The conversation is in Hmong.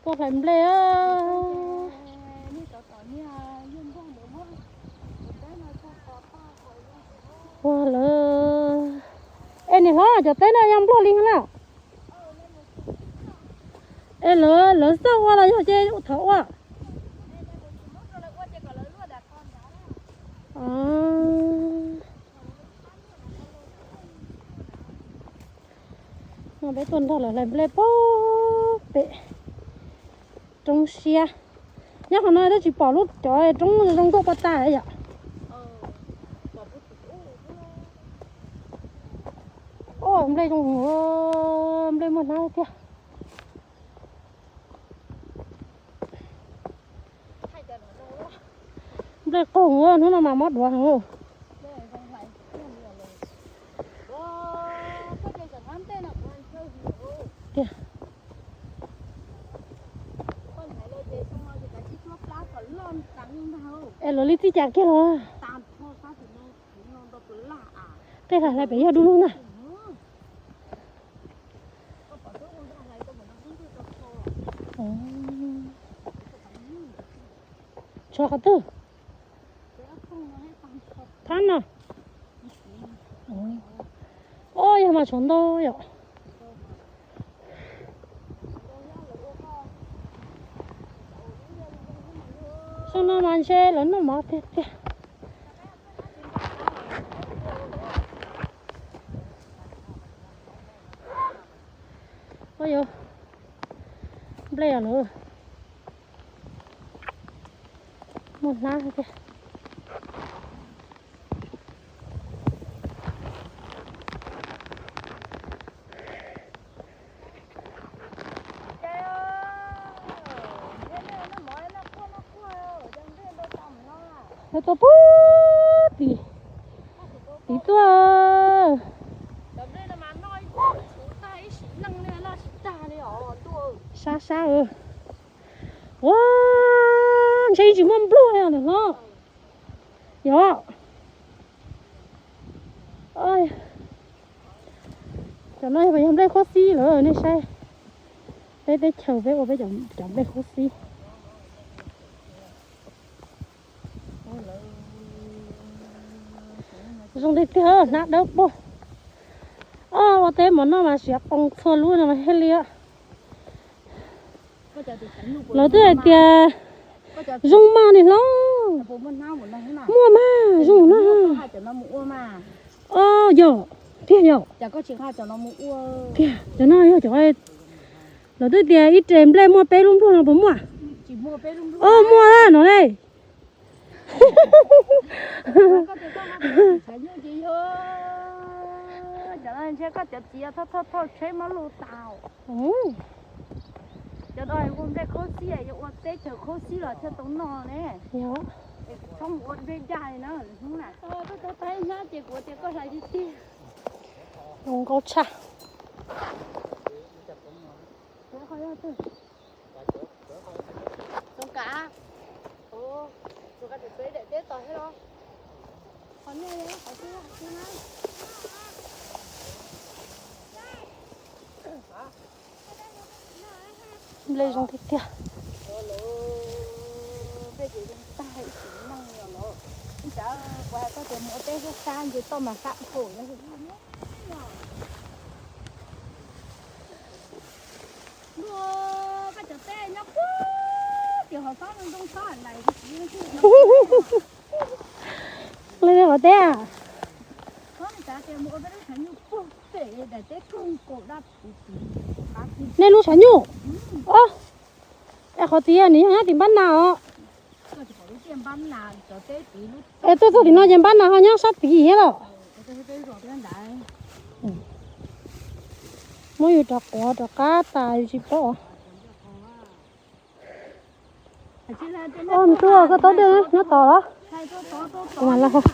Tuaj hlais nplej. Ua lawv, es niam hlob, cov teb no yog nplog li na? Es lawv, lawv xauj ua los yog ces thaum ua? No peb tuaj nrog lawv hlais nplej pem roob siab. Nyob qhov no twb tsis pom lub cov roob zoo nkauj pov tas yom. Nplej zoo, nplej muaj hnab tiag. Nplej qaug, hnub no mas mob duav heev. Es luag li txij cas kiag los? Tej hlais hlais pem yog dub lug na. Tshuav qhov twg? Thab no. Oj, yog mas tshuav ntau yom. Xyoo no mas ntshe lawv noj mov tiag tiag. Ua yuav nplej lawm. Muaj hnab tiag. Lawv tuaj puag tim, tim tuaj. Sab sab. Ua, ntshe tsis muaj nplua os niam hlob. Yog, cov no yog nplej khuab xib lawm nej saib. Peb teb chaws peb ua peb cov nplej khuab xib. Zoo tiag tiag, hnab dawb paug. Ua teb mov noj mas siav qoo txhua lub no mas thiaj li. Lawv twb hais tias zoo mas niam hlob. Muaj mas zoo na. Yog, tiag yog. Tiag, cov no yog cov, lawv twb tias ib re nplej muaj peb lub nplua no puas muaj? Muaj no ne. Cov no ntshe koj cov txiv thauj thauj tsheb muab luj tas. Cov no ua nplej khuab xib, yuav ua teb chaws khuab xib los thiaj tau noj ne. Txhob mus ua nplej daj li na, hnub na. Koj cov tab hnab ces kuv tias koj hlais tiag tiag. Zoo nkauj tshaj. Nplej zoo tiag tiag. Li hov teb a? Nej lub tshav nyuj. Os, es qhov tid nws yog nyob tim npab nas os. Es tuaj txog tim no ces npab nas ho nyob sab tid thiab los? Muab yus rov quav rov qab tas yus tsis paub. Os, ntuj, koj taub dej nyob tod los?